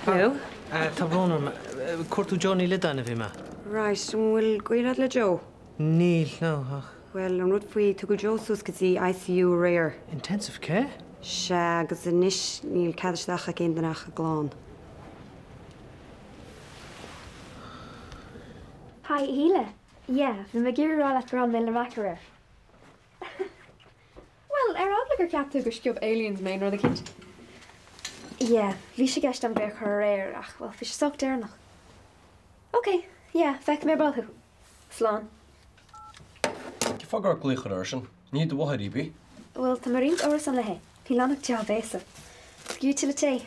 Hello. Tá brón orm. Ag cuartú Joe Ní Loideáin a bhí mé. Right, an bhfuil gaol agat le Joe? Níl, no, ach. Bhuel, an rud faoi, tugadh Joe suas go dtí ICU aréir. Intensive care? Sea, agus anois níl cead isteach ag aon duine ach a gclann. Hi, a Shíle. Yeah, bhí mé ag iarraidh a rá leat gur fhan mé le Mac aréir. Bhuel, ar eagla gur cheap tú gur sciob aliens mé nó rud eicínt. Yeah, bhí sé i gceist agam glaoch air aréir ach, bhuel, bhí sé sách deireanach. Ok, yeah, feicfidh mé ar ball thú. Slán. Cén fáth go raibh glaoch air sin? Ní do mháthair í, ab í? Bhuel, tá mé roinnt amhrasach léi. Níl ann ach dea-bhéasa. Ag iarraidh tuilleadh tae.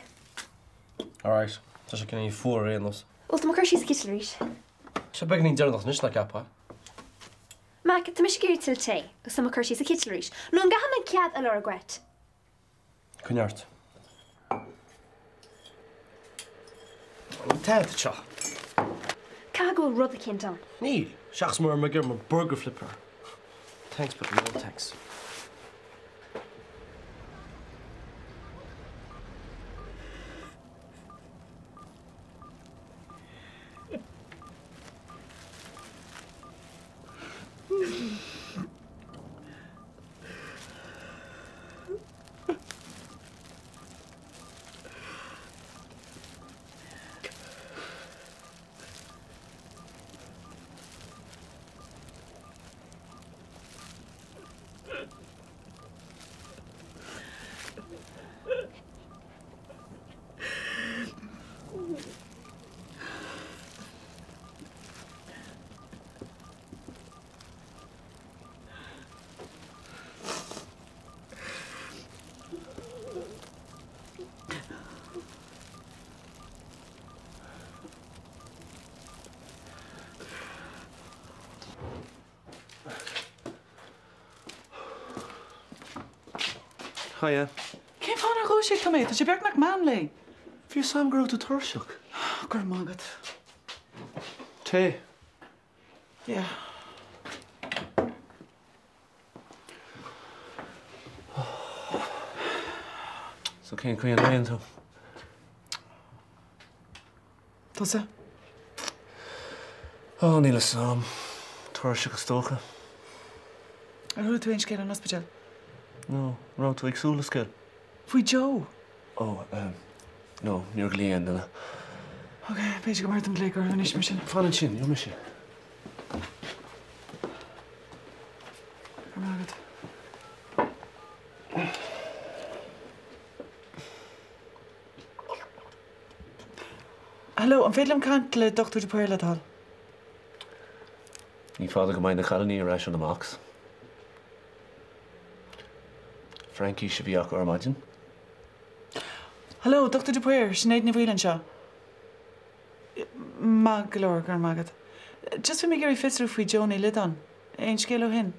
Alright, tá sé cineál fuar ar aon nós. Bhuel, tá mé ag cur síos sa citeal arís. Tá sé beagáinín deireanach anois, nach gceapfá? Mac, tá mise ag iarraidh tuilleadh tae, agus tá mé ag cur síos sa citeal arís. Nó an gcaithfidh mé cead a lorg uait? Coinnigh ort. An tae seo. Caithfidh go bhfuil rud eicínt ann. Níl, seachas mura mbeidh mo burger flipper. Thanks but no thanks. Hiya. Cén fáth nár dhúisigh tú mé? Tá sé beagnach meán lae. Bhí fhios a'm go raibh tú tuirseach. Go raibh maith agat. Tae. Yeah. So cén chaoi a léann tú? Tusa? Ó, níl fhios a'm. Tuirseach is dócha. Ar chuala tú aon scéal ón ospidéal? No, an raibh tú ag súil le scéal? Faoi Joe? Ó, ehm, no, níor ghlaoigh aon duine. Ok, b'fhéidir go mbeidh orm glaoch orthu anois mar sin. Fan ansin, gheobhaidh mise. Go raibh maith agat. Hello, an féidir liom caint le Dr. de Paor le do thoil? Ní fada go mbeidh na cailíní ar ais ó na mocks. Fraincis a bhí acu ar maidin. Hello, Dr. de Paor, Sinéad Ní Bhaoill anseo. Maith go leor, go raibh maith agat. Just bhí mé ag iarraidh fiosrú faoi Joe Ní Loideáin. Aon scéal ó shin?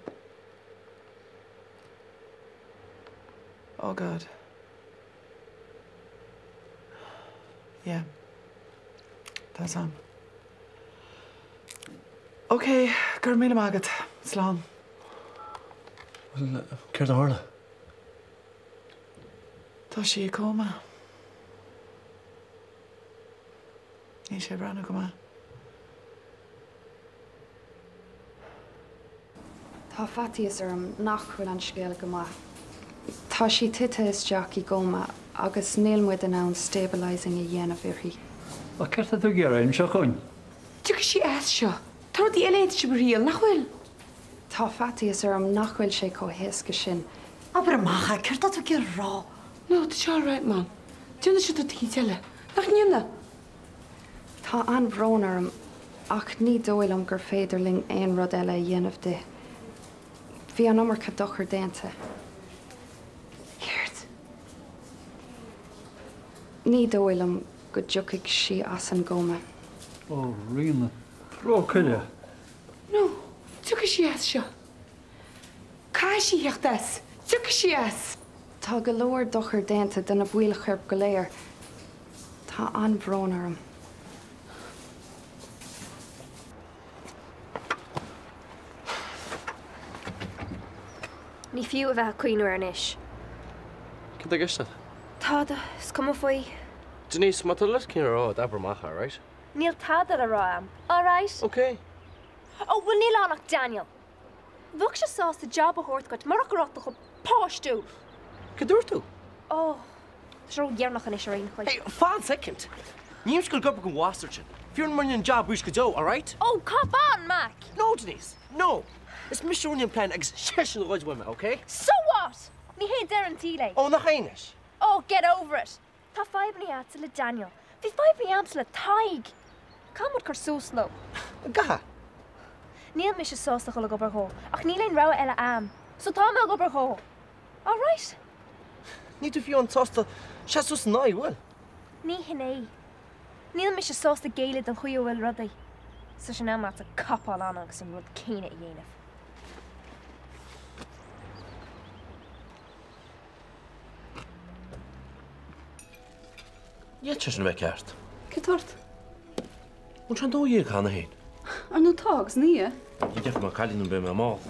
Oh God. Yeah. Tá fhios a'm. Ok, go raibh míle maith agat. Slán. Bhuel, céard a tharla? Tá sí i cóma. Níl sé ag breathnú go maith. Tá faitíos orm nach bhfuil an scéal go maith. Tá sí tite isteach i gcóma agus níl muid in ann stabilising a dhéanamh uirthi. Ach céard tá tú ag iarraidh anseo chugainn? Tiocfaidh sí as seo. Tá rudaí eile déanta sibh a thriail, nach bhfuil? Tá faitíos orm nach bhfuil sé chomh héasca sin. Abair amach é, céard tá tú ag iarraidh a rá? No, tá sé alright, Mam. Déanfaidh siad rud eicínt eile. Nach ndéanfaidh? Tá an-bhrón orm ach ní dóigh liom gur féidir linn aon rud eile a dhéanamh di. Bhí an iomarca dochair déanta. Céard? Ní dóigh liom go dtiocfaidh sí as an gcóma. Ó, Rí na trócaire! No, tiocfaidh sí as seo. Caithfidh sí theacht as. Tiocfaidh sí as! Tá go leor dochair déanta do na baill choirp go léir. Tá an-bhrón orm. Ní fiú a bheith ag cuimhniú air anois. Cad tá i gceist agat? Tada, is cuma faoi. Denise, má tá rud éicint le rá agat, abair amach é, alright? Níl tada le rá a'm, alright? Ok. Ó, bhuel níl ann ach Daniel. Bheadh sé sásta jab a thabhairt dhuit murach go raibh tú chomh páistiúil. Cad dúirt tú? Ó, tá sé ródheireanach anois ar aon chaoi. Hey, fan soicind! Nílimse ag goil ag obair don bhastard sin. Fiú mura mbainim an jab arís go deo, alright? Ó, cop on, Mac! No, Denise, no! Is mise a rinne an plean agus seisean a ghoid uaim é, ok? So what? Ní hé deireadh an tsaoil é. Ó, nach é anois? Oh, get over it! Tá fadhbanna a'dsa le Daniel. Bhí fadhbanna a'msa le Tadhg! Caithfidh muid cur suas leo. An gcaithfidh? Níl mise sásta dhul ag obair dhó, ach níl aon rogha eile a'm. So tá mé ag obair dhó! Alright? Níl tú fiú amháin sásta seasamh suas ina aghaidh, bhfuil? Ní hin é. Níl mise sásta géilleadh don chaoi a bhfuil rudaí. So sin am a'dsa copáil on agus an rud céanna a dhéanamh. Ní fhéadfadh sé sin a bheith ceart. Céard tá ort? Bhfuil sé an 12 cheana féin? Ar ndóigh tá, agus ní é. Ní deacair mar cailín an beidh mé mall.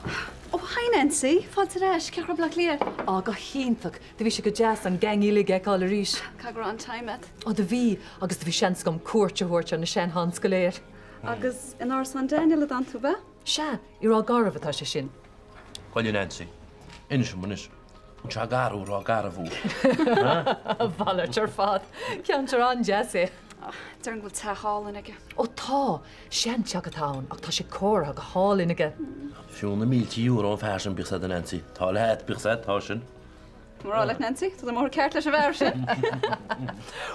Ó, hi Nancy! Fáilte ar ais, cén chaoi a raibh Bleá Cliath? Á, go hiontach! Do bhí sé go deas an gang uilig a fheiceáil arís. Caithfidh go raibh an-time a't. Ó, do bhí, agus do bhí seans agam cuairt a thabhairt ar na seanhans go léir. Agus in árasán Daniel a d'fhan tú, ab ea? Sea, i Ráth Garbh atá sé sin. Bhuel, a Nancy, inis dom anois, an bhfuil sé garbh Ráth Garbh? A mhalairt ar fad. Ceantar an-deas é. Déarfainn go bhfuil teach álainn aige. Ó tá! Seanteach atá ann ach tá sé cóirithe go hálainn aige. Fiú na mílte euro an fear sin, bíodh 's agat, a Nancy. Tá a leithéid, bíodh 's agat, tá sin. Tá mé ag rá leat Nancy, tá do mháthair ceart leis an bhfear sin.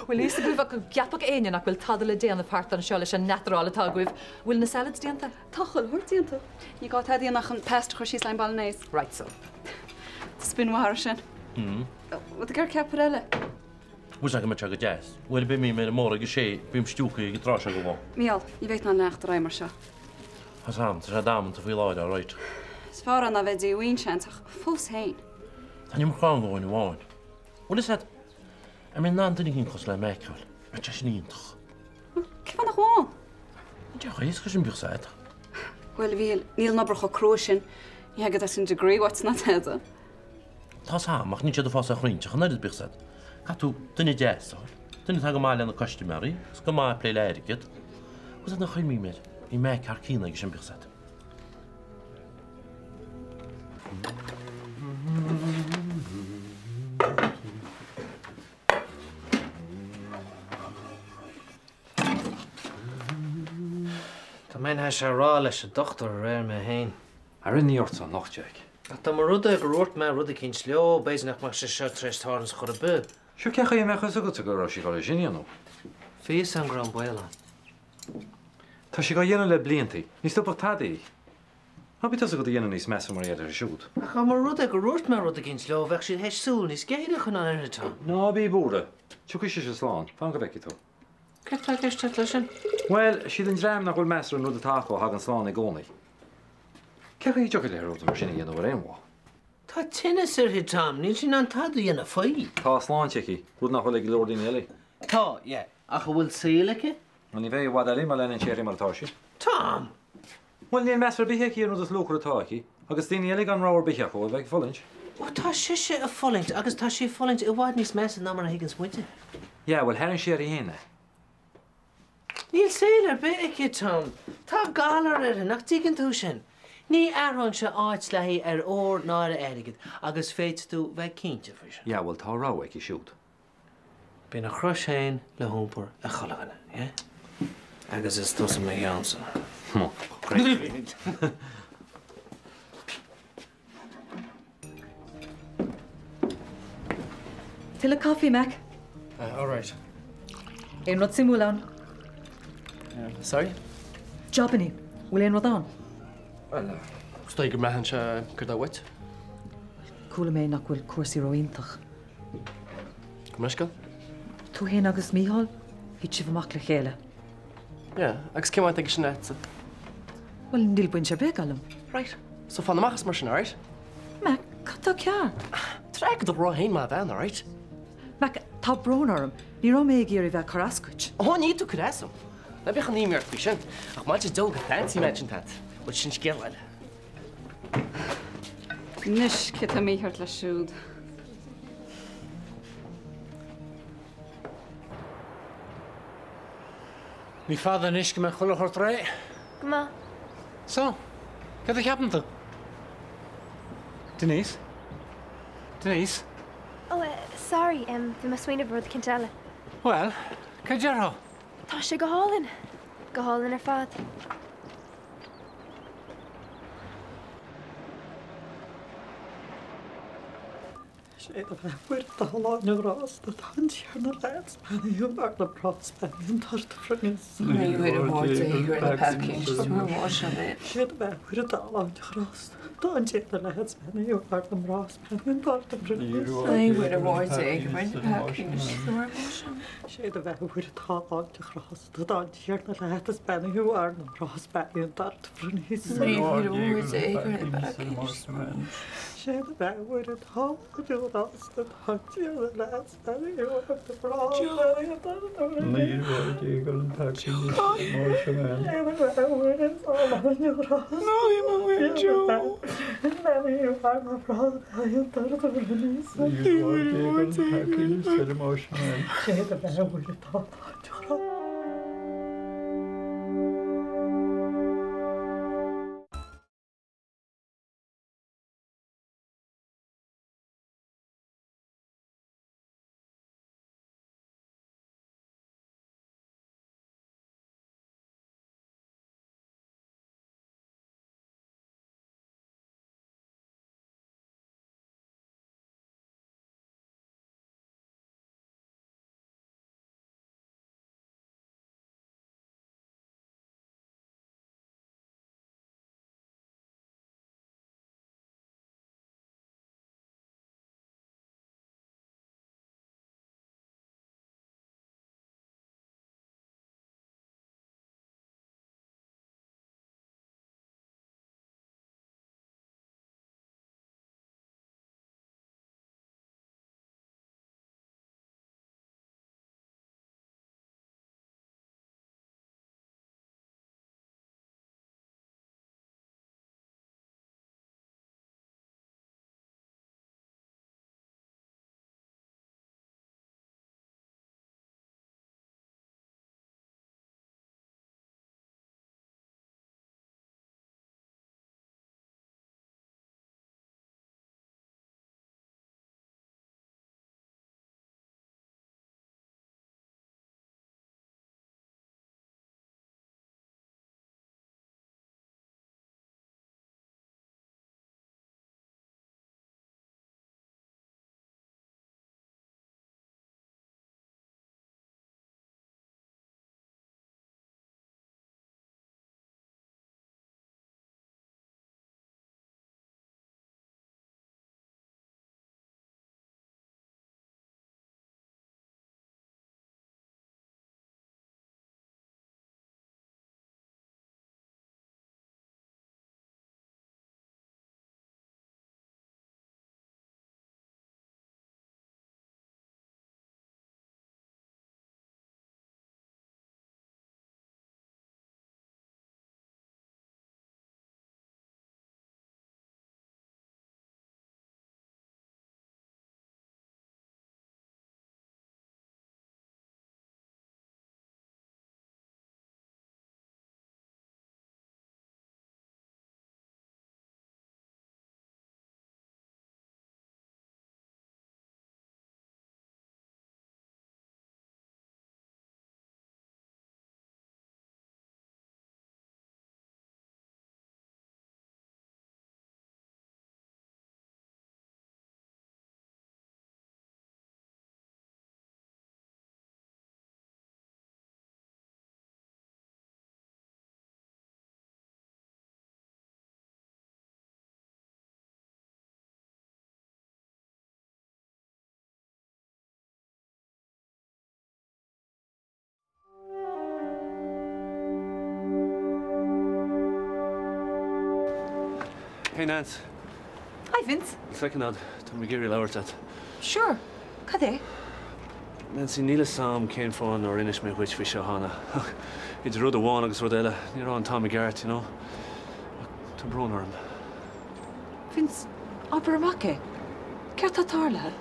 Bhfuil fhios agaibh ach go gceapfadh éinne nach bhfuil tada le déanamh thart anseo leis an natteráil atá agaibh. Bhfuil na salads déanta? Tá chuile shórt déanta. Ní gá tada a dhéanamh ach an pasta a chur síos le haghaidh an bolognese. Right so. Tá spin mhaith air sin. Bhfuil tú ag iarraidh ceapaire eile? Bhfuil 's agam go mbeidh sé go deas. Uair ar bith a mbím ar an mbóthar ag a sé, bím stiúgtha ag an tráth seo den lá. Mícheál, ní bheidh tú in ann leanacht ar aghaidh mar seo. Tá 's agam, tá sé damanta faoi láthair, all right. Is fearr é ná bheith díomhaoin, seans, ach fós féin. Tá an iomarca am do dhuine amháin. Bhfuil fhios agat, an mbeinn in ann duine éigin cosúil le Mac a fháil? Bheadh sé sin iontach. Cén fáth nach bhfuil ann? Ní bheadh a fhios aige sin, bíodh 's agat. Bhuel, a Mhíchíl, níl an obair chomh crua sin. Ní thagann as an degree uait ná tada. Tá 's agam, ach níl siad ag fás ar chrainnte ach an oiread, bíodh 's agat. Caithfidh tú duine deas a fháil, duine atá go maith le na custaiméirí, agus go maith ag plé le airgead. Agus nuair a chuimhním air, bhí Mac thar cionn aige sin, bíodh 's agat. Dá mbeinn théis é a rá leis an dochtúir aréir mé féin. Ara ní ortsa an locht, Jeaic. Ach dá mba rud é gur dhúirt mé rud eicínt leo, b'fhéidir nach mbeadh sé seo tar éis tarlúint chor ar bith. Sure cén chaoi a mbeadh fhios agatsa go raibh sí ag dul é sin a dhéanamh? Bhí fhios a'm go raibh an baol ann. Tá sí dhá dhéanamh le bliantaí. Ní stopfadh tada í. Ná bí tusa ag dul a dhéanamh níos measa mar gheall uirthi siúd. Ach dá mba rud é gur dhúirt mé rud eicínt leo, bheadh siad théis súil níos géire a choinneáil uirthi, Tom. Ná bí buartha. Tiocfaidh sise slán. Fan go bhfeicfidh tú. Céard tá i gceist agat leis sin? Bhuel, siad an dream nach bhfuil meas ar an rud atá acu a thagann slán i gcónaí. Cén chaoi a dtiocfadh léi rud mar sin a dhéanamh ar aon mhaith? Tá tinneas uirthi, Tom, níl sí in ann tada a dhéanamh faoi. Tá sláinte aici, rud nach bhfuil ag go leor daoine eile. Tá, yeah, ach an bhfuil saol aici? Bhuel, ní bheidh i bhfad eile má leanann sé uirthi mar atá sí. Tom! Bhuel, níl meas ar bith aici ar an rud is luachmhaire atá aici, agus daoine eile gan rogha ar bith acu a bheith ag fulaingt. Ó, tá sise ag fulaingt, agus tá sí ag fulaingt i bhfad níos measa ná mar a thuigeanns muide. Yeah, bhuel, tharraing sí uirthi féin é. Níl saol ar bith aici, Tom. Tá galar uirthi, nach dtuigeann tú sin? Ní athróinnse áit léi ar ór ná ar airgead, agus féadfaidh tú bheith cinnte faoi sin. Yeah, bhuel, tá rogha aici siúd. Bíonn a chrois féin le hiompar ag chuile dhuine, yeah? Agus is tusa mo cheannsa. Great. Tuilleadh caife, Mac? All right. Aon rud suimiúil ann? Sorry? Jobannaí, bhfuil aon rud ann? Bhuel, is dóigh go mbraitheann sé céard atá uait. Chuala mé nach bhfuil cúrsaí ró-iontach. Gabh mo leithscéal? Tú fhéin agus Mícheál, thit sibh amach le chéile. Yeah, agus cén bhaint aige sin leatsa? Bhuel, níl baint ar bith aige liom. Right, so fan amach as mar sin, alright? Mac, cad tá cearr? Tar do rá fhéin má bhean, alright? Mac, tá brón orm, ní raibh mé ag iarraidh bheith ag cur as duit. Ó, níl tú ag cur as dom. Ná bíodh aon imní ort faoi sin. Ach maidir le dul go Fancy Mansion Tat, bhuel sin scéal eile. Anois, cé tá mícheart leis siúd? Ní fada anois go mbeidh chuile shórt réidh. Go maith. So, céard a cheapann tú? Denise? Denise? Oh, eh, sorry, em, bhí mé ag smaoineamh ar rud eicínt eile. Bhuel, cad déarfá? Tá sé go hálainn. Go hálainn ar fad. Sé do bheatha Mhuire atá lán de ghrásta, tá an Tiarna leat, is beannaithe thú i measc na mná is beannaithe an toradh do phruinneas. Sé do bheatha Mhuire atá lán de ghrásta, tá an Tiarna leat, is beannaithe thú i measc na mná is beannaithe an toradh do phruinneas. Sé do bheatha Mhuire atá lán de ghrásta, tá an Tiarna leat, is beannaithe thú i measc na mná is beannaithe an toradh do phruinneas. Sé do bheatha Mhuire atá lán de ghrásta, tá an Tiarna leat, is beannaithe thú i measc na mná is beannaithe an toradh do phruinneas. Sé do bheatha Mhuire atá lán de ghrásta, tá an Tiarna leat, is beannaithe thú i measc na mná is beannaithe an toradh do phruinneas. Sé do bheatha Mhuire atá lán de ghrásta. Hey Nance. Hi Vince. Soicind agat, tá mé ag iarraidh labhairt leat. Sure. Cad é? Nancy, níl 'fhios a'm cén fáth nár inis mé dhuit faoi seo cheana. Ach idir rud amháin agus rud eile, ní raibh an t-am i gceart, you know. Ach tá brón orm. Vince, abair amach é. Céard tá tarlaithe?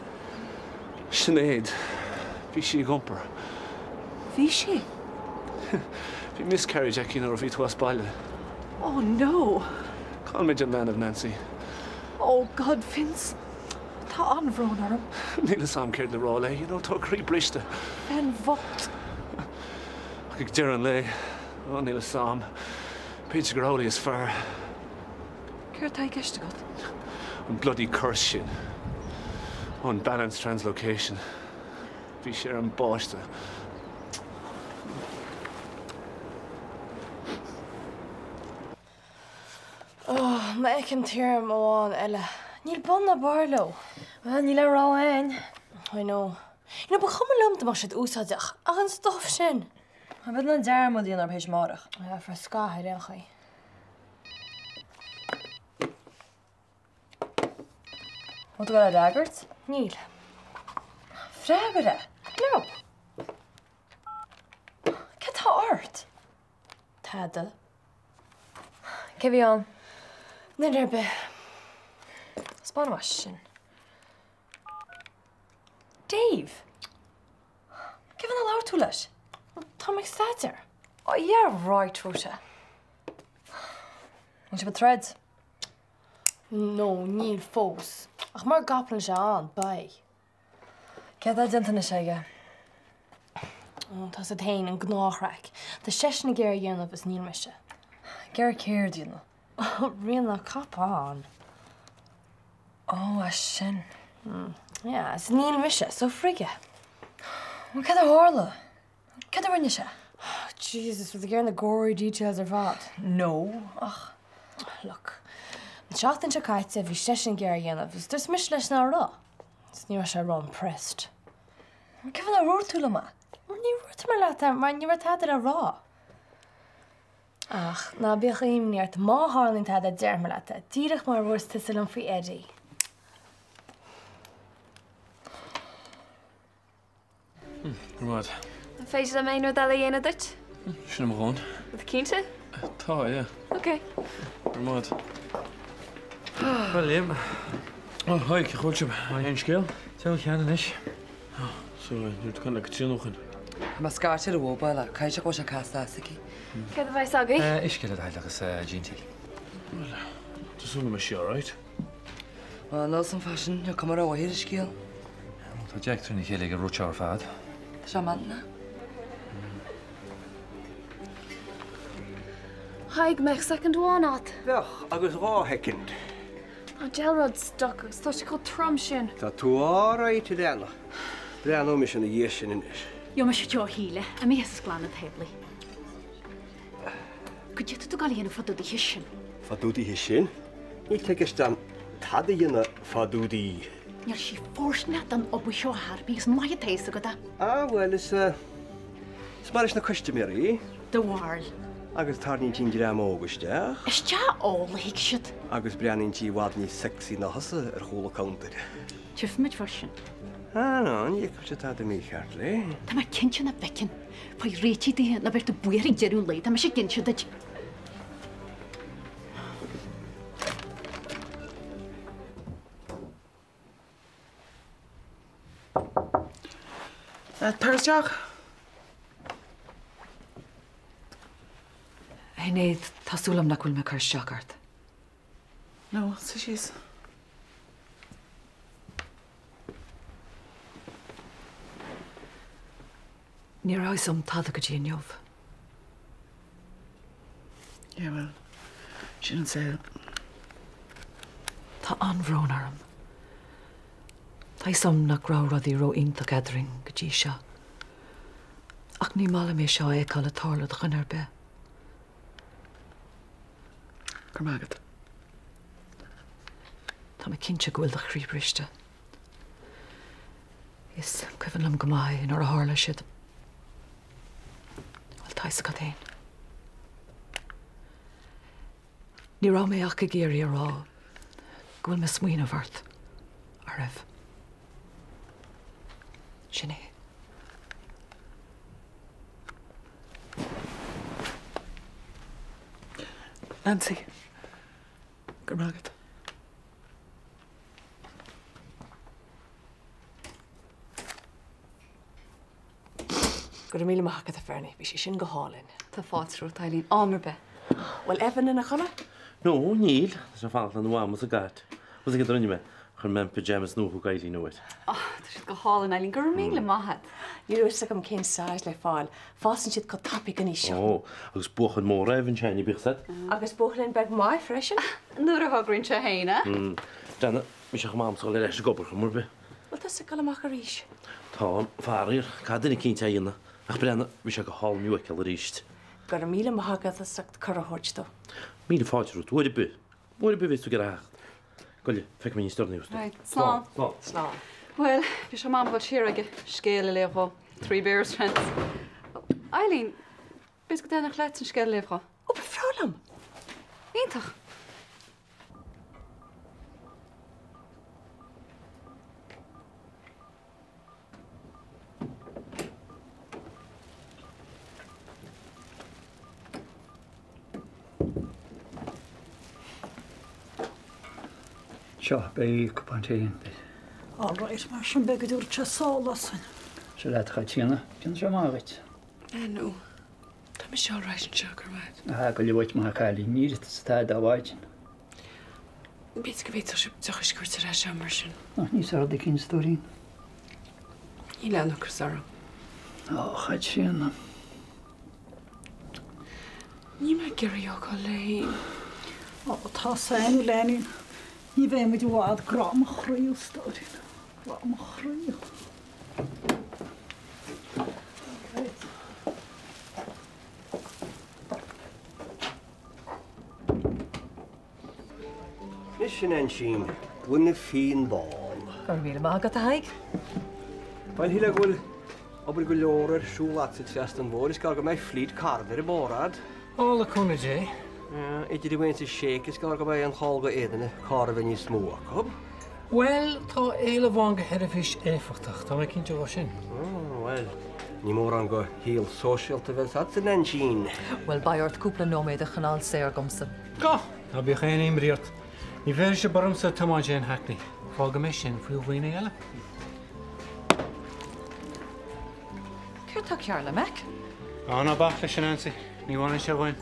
Sinéad. Bhí sí ag iompar. Bhí sí? Bhí miscarriage aici nuair a bhí tú as baile. Oh no! Chaill muid an leanbh, Nancy. Oh God, Vince. Tá an-bhrón orm. Níl fhios a'm céard le rá léi, you know, tá a croí briste. Bhean bhocht. Ach ag deireadh an lae, oh, níl fhios a'm. B'fhéidir gur amhlaidh is fearr. Céard tá i gceist agat? An bloody curse sin. Unbalanced translocation. Bhí sé ar an bpáiste. Ó, má fheicim tirim amháin eile. Níl bun ná barr leo. Bhuel, níl aon rogha againn. I know. You know, ba chuma liom dá mbeadh siad úsáideach, ach an stuif sin! Tá muid in ann dearmad a dhéanamh orthu théis amárach. Beifear scaitheamh ar aon chaoi. Bhfuil tú ag dul a fhreagairt? Níl. Freagair é! No! Cad tá ort? Tada. Cé bhí ann? Duine ar bith. Spáin amach sin. Dave! Cén fáth nár labhair tú leis? Tá mé ag staidéar. Oh yeah right, Rita. Bhfuil sibh ag troid? No, níl fós. Ach mura gcoipeann sé an, beidh. Céard atá déanta anois aige? Oh, tá 's agat féin, an gnáthchraic. Tá seisean ag iarraidh a dhéanamh is níl mise. Ag iarraidh céard a dhéanamh? Oh, Ríona, cop on. Oh, é sin. Yeah, is níl mise, so frig é. Bhuel, céard a tharla? Céard a rinne sé? Oh, Jesus, bhfuil tú ag iarraidh na gory details ar fad? No, ach look, an tseachtain seo caite bhí seisean ag iarraidh a dhéanamh is dúirt mise leis nach raibh. Is ní raibh sé ró-impressed. Cén fáth nár dhúirt tú liom é? Ní dhúirt mé leat é mar ní raibh tada le rá. Ach ná bíodh imní ort, má tharlaíonn tada déarfaidh mé leat é, díreach mar a dhúirt tusa liom faoi Eddie. Go raibh maith. An féidir liom aon rud eile a dhéanamh duit? Sin é mo dhóthain. Tá tú cinnte? Tá, yeah. Ok. Go raibh maith. Bhuel, Liam. Oh, hi, cén chaoi a bhfuil sibh? Aon scéal? Diabhal ceann anois. So, ní raibh tú ag caint le Caitríona ó shin? Tá mé scaite ar an mhóibáil ach caithfidh sé go bhfuil sé casta as aici. Céard a bheas agaibh? Uisce le do thoil agus gin tea. Bhuel, tá súil go mbeidh sí alright. Bhuel, níl san faisean, níl cuma rómhaith ar an scéal. Tá Jack trína chéile ag an rud seo ar fad. Tá sé meanmna. Haigh, mbeadh soicind amháin agat? Bheadh, agus dha shoicind. Tá an gel rud stuck agus tá sé chomh trom sin. Tá tú alright, a leana. Breathnóidh mise ina dhiaidh sin anois. Gheobhaidh mise deoch a Shíle, imigh thusa is glan na táblaí. Goidé tá tú ag gabháil a dhéanamh fá dtaobh daoithe sin. Fá dtaobh daoithe sin? Níl sé i gceist a'm tada a dhéanamh fá dtaobh di. Níl sí fóirsteanach don obair seo ar chor ar bith agus maith atá fhios agat é. Ah, bhuel, is, is maith leis na custaiméirí. Do bharúil. Agus tarraingíonn sí an dream óg isteach. Isteach ólfaidh siad. Agus breathnaíonn sí i bhfad níos sexy ná thusa ar chúl an cuntair. Tchífimid fá sin. Ah, no, ní fheicimse tada mícheart léi. Tá mé cinnte nach bhfeiceann. Faigh réitigh daoithe nó beidh tú buartha ag deireadh an lae, tá mise ag inse duit. Tar isteach. A Shinéad, tá súil agam nach bhfuil mé ag cur isteach ort. No, suigh síos. Ní raibh fhios a'm tada go dtí inniu. Yeah, well, sin an saol. Tá an-bhrón orm. Tá fhios a'm nach raibh rudaí ró-iontach eadrainn go dtí seo. Ach ní maith liom é seo a fheiceáil ag tarlú do dhuine ar bith. Go raibh maith agat. Tá mé cinnte go bhfuil do chroí briste. Is cuimhin liom go maith é nuair a tharla siad. Bhuel, tá fhios agat fhéin. Ní raibh mé ach ag iarraidh a rá go bhfuil mé ag smaoineamh ort, a raibh. Sin é. Nancy, go raibh maith agat. Go raibh míle maith agat, a Fernie. Bhí sé sin go hálainn. Tá fáilte romhat, Eileen, am ar bith. Bhfuil Evan ina chodladh? No, níl. Tá sé ag fanacht lena mham sa gcait. Bhfuil a fhios agat cad a rinne mé? Chuir mé an pyjamas nua chuig Eileen uair. Oh, tá siad go hálainn, Eileen. Go raibh míle maith agat. Ní raibh fhios agam cén size le fáil. Fásann siad chomh tapaidh an aois seo. Ó, agus buachaill mór é Evan Shiny, bíodh 's agat. Agus buachaillín beag maith freisin. Nuair a thograíonn sé féin, eh? Breathnaigh, mise chomh maith dul ar ais ag obair chuma ar bith. Bhfuil tusa ag dul amach arís? Táim, faraor. Caithfidh duine eicínt é a dhéanamh. Ach breathnaigh, bhí sé go hálainn thú a fheiceáil arís. Go raibh míle maith agat as ucht cuireadh a thabhairt domh. Míle fáilte romhat, uair ar bith. Uair ar bith a bheas tú ag iarraidh theacht. Goile, feicfidh mé níos deireanaí thú. Right, slán. Slán. Slán. Bhuel, bhí sé am dul siar aige scéal a léamh dhó. Three Bears, seans. Eileen, b'fhéidir go dtaitneodh leat an scéal a léamh dhó. Ó, ba bhreá liom! Iontach! Seo, beidh cupán tae duit. All right, mar sin beidh go dtabharfaidh sé sólás dúinn. Seo leat, a Chaitríona. Déanfaidh sé maith dhuit. Eh, no. Tá mise all right anseo, go raibh maith agat. Ah, go leor maith a chailín, ní raibh tada dá mhaidin. B'fhéidir go bhféadfadh sibh deoch uisce a thabhairt ar ais agam mar sin. Ach ní saor do cinn stóirín. Níl aon ocras orm. Á, a Chaitríona. Níl mé ag iarraidh a fhágáil léi. Ó, tá san, a leainín. Ní bheidh muid i bhfad. Grá mo chroí, a stóirín. Grá mo chroí. Anois a Neainsín, gloine fíon bán. Go raibh míle maith agat, a Thaidhg. Bhuel, shílfeá go bhfuil obair go leor ar siúl agatsa trasna an bhóthair, is gearr go mbeidh flít carranna ar an bhóthar a'd. Ó, le cúnamh Dé. Idir an bhfuil sa shake, is gearr go mbeidh an chall go aon duine carr a bheith níos mó acu. Bhuel, tá éileamh ann go sheirbhís éifeachtach, tá mé cinnte dhó sin. Bhuel, ní mórán go shaol sóisialta a bheas agatsa, a Neainsín. Bhuel, beidh ort cúpla nóiméad a choinneáil saor agamsa. Go! Ná bíodh aon imní ort. Ní bhéarfaidh sibh ormsa ag tiomáint aon hackney. Fágfaidh mé sin faoi dhaoine eile. Céard tá cearr le Mac? Á, ná bac leis, a Nancy. Ní bhaineann sé uaim.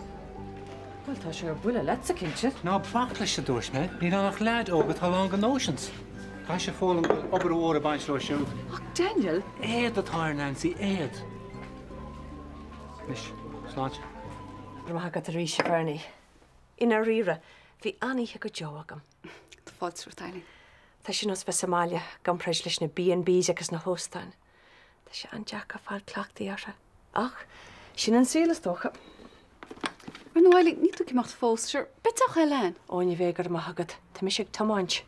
Bhuel, tá sé ar buile leatsa, cinnte. Ná bac leis, a dúirt mé. Níl ann ach leaid óg atá lán go notions. Caithfidh sé foghlaim go bhfuil obair mhór ag baint leo siúd. Ach Daniel! Éad atá air, Nancy, éad. Anois, sláinte. Go raibh maith agat arís, a Bhernie. I ndáiríre, bhí an-oíche go deo agam. Tá fáilte romhat, Eileen. Tá sé ar nós bheith sa mbaile, i gcomparáid leis na B&Bs agus na hóstáin. Tá sé an-deacair fáil cleachtaidh orthu. Ach sin an saol, is dócha. Ar ndóigh, Eileen, níl tú ag imeacht fós. Sure, beidh deoch eile ann. Ó, ní bheidh, go raibh maith agat. Tá mise ag tiomáint.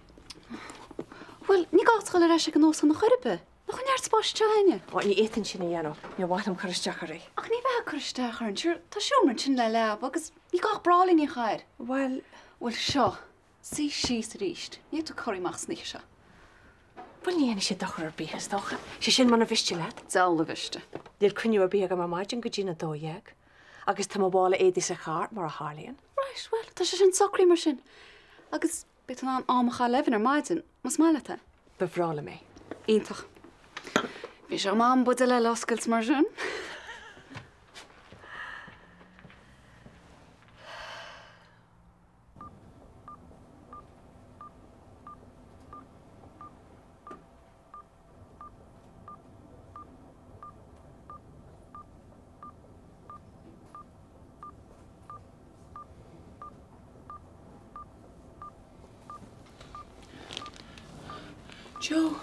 Bhuel, ní gá duit dul ar ais ag an óstán ar chor ar bith. Nach bhfuil neart spáis anseo againne? Ó, ní fhéadfainn sin a dhéanamh. Níor mhaith liom cur isteach uirthi. Ach ní bheifeá ag cur isteach orainn. Sure, tá seomra ansin le leaba agus ní gá ach bráillín a chur. Bhuel. Bhuel, seo. Suigh síos arís. Níl tú corraithe amach san oíche seo. Bhuel, ní dhéanfaidh sé dochar ar bith, is dócha. Sé sin muna mhiste leat. Deabhal a mhiste. Níl cruinniú ar bith agam ar maidin go dtí'n 12. Agus tá mo mhála éadaí sa charr, mar a tharlaíonn. Right, bhuel, tá sé sin socraithe mar sin. Agus beidh tú in ann am a chaitheamh le Evan ar maidin, más maith leat é. Ba bhreá liom é. Iontach. Bhí sé am a'm buidéal eile a oscailt mar sin. Joe!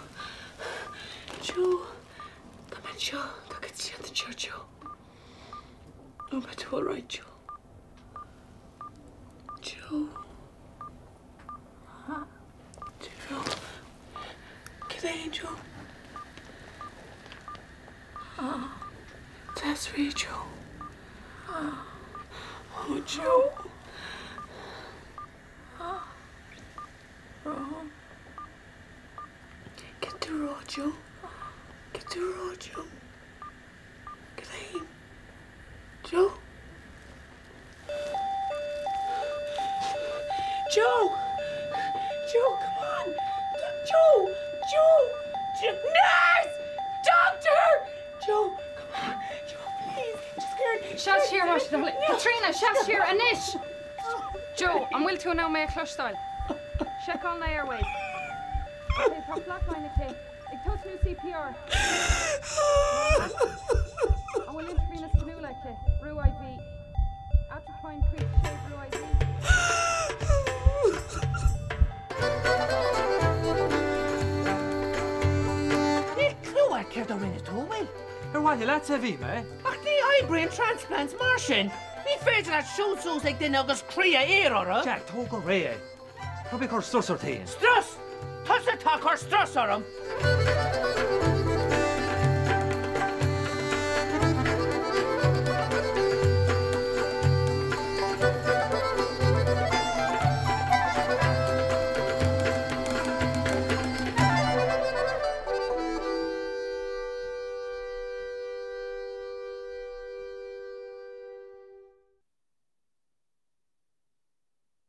Joe! Tá mé anseo. Tá coitianta anseo, Joe. Ó, beidh tú alright, Joe. Joe. Joe. Cad é, Joe? Deas Joe. Oh, Joe. Cad tú rá, Joe? Cad tú rá, Joe? Cad é? Joe? Joe! Joe, come on! Joe! Joe! Joe! Nurse! Doctor! Joe, come on! Joe! Seas siar más do thoil. Caitríona, seas siar anois! Joe, an bhfuil tú in ann mé a chloisteáil? Seiceáil na airways. Ok, tá flatline aici. Ag tosnú CPR. An bhfuil intravenous cannula aici? Brú IV. Atropine pointe 6 brú IV. Níl cliú agat céard a rinne tú, an bhfuil? Ar mhaithe leatsa a bhí mé. Ach ní oibríonn transplants mar sin! Ní féidir leat siúl suas ag duine agus croí a iarraidh orthu! Jack, tóg go réidh é. Ná bí ag cur strus ort féin. Strus! Tusa atá ag cur strus orm!